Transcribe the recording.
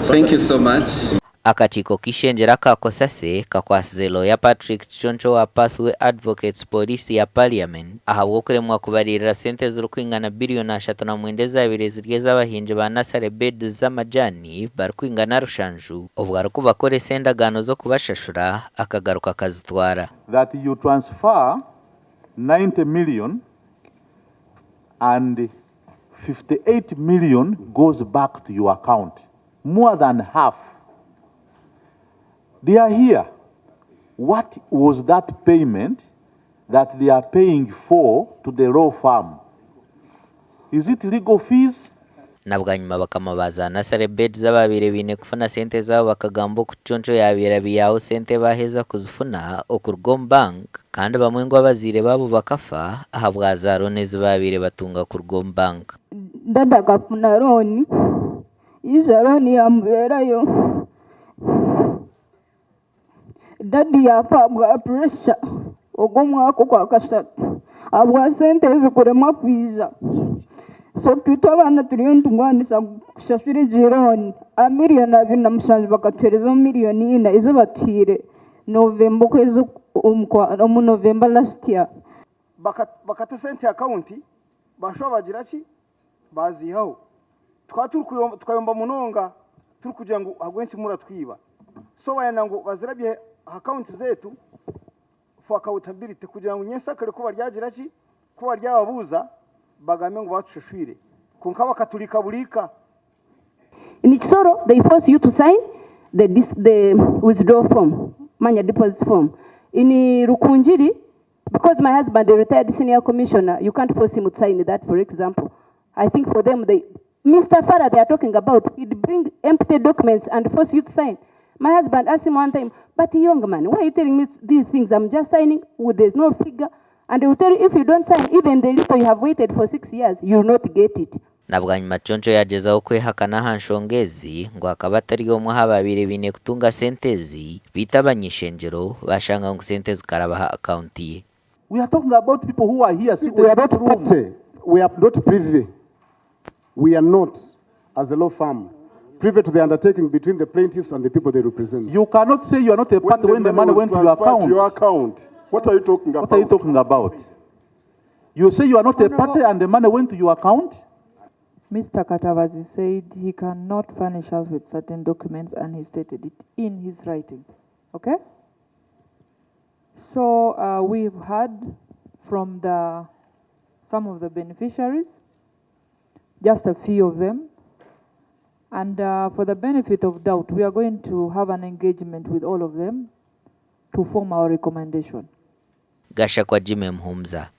Thank you so much. Akakiiko k'eishengyero aka Cosase kakwatsize looya Patrick Kiconco owa Pathway Advocates Pooriisi ya Parliament ahabw'okuremwa kubariirira sente ezirikwingana biriyoni 39 ezaabaire ziri ez'abahingi ba Nursery Beds z'amajaani barikwingana rushanju obwo arikubakoresa endagaano z'okubashashura akagaruka akazitwara. That you transfer 90 million and 58 million goes back to your account, more than half. They are here. What was that payment that they are paying for to the law firm? Is it legal fees? Na bwanyima bakama ba za nursery beds abaabaire baine kufuna sente zaabo bakagamba oku Kiconco yaabaire abaihaho sente baaheza kuzifuna okuruga omu bank kandi bamwe ngu abazaire baabo bakafa ahabwa za loan ezi baabaire batunga kuruga omu bank. Dada akafuna loan, yaija loan yamubeerayo, Dadi yaafa ahabwa puresha ogwo omwaka ogwakashatu ahabwa sente ezi kuremwa kwija. So itwe abaana turiyo niturwanisa kushashura egi looni. Aha miriyoni 27 bakatuheereza miriyoni ina ezi batuhaire November okwezi omu November last year. Bakata esente aha akawunti baashuba baagira ki? Baaziihaho. Tukaba tukayomba munonga turikugira ngu ahabw'enki muratwiba? So bayenda ngu bazirabye aha akawunti zaitu for accountability kugira ngu nyensakare ku baryagira ki? Ku baryababuuza bagambe ngu baatushashwire. Kwonka bakaturika buriika. In Kisoro they force you to sign the the withdrawal form manya deposit form. In Rukungiri because my husband a retired senior commissioner you can't force him to sign that for example. I think for them they Mister Farah they are talking about he'd bring empty documents and force you to sign. My husband asked him one time, but young man, why are you telling me these things? I'm just signing, there's no figure. And they will tell you if you don't sign, even the little you have waited for 6 years, you will not get it. Na bwanyima Kiconco yaagyezaho kwehakana aha nshonga ezi ngu akaba atari omwe aha baabaire baine kutunga sente ezi beitu abany'ishengyero baashanga ngu sente zikaraba aha akawunti ye. We are talking about people who are here See, seated we are in not this room. Party. We are not privy. We are not, as a law firm, privy to the undertaking between the plaintiffs and the people they represent. You cannot say you are not a party when the money was went to your transferred to account. your account, what are you talking about? What are you talking about? You say you are not a party and the money went to your account? Mr. Katabazi said he cannot furnish us with certain documents and he stated it in his writing. Okay? So we've heard from the some of the beneficiaries, just a few of them. And for the benefit of doubt, we are going to have an engagement with all of them to form our recommendation. Gashakwa Jimmy Muhumuza.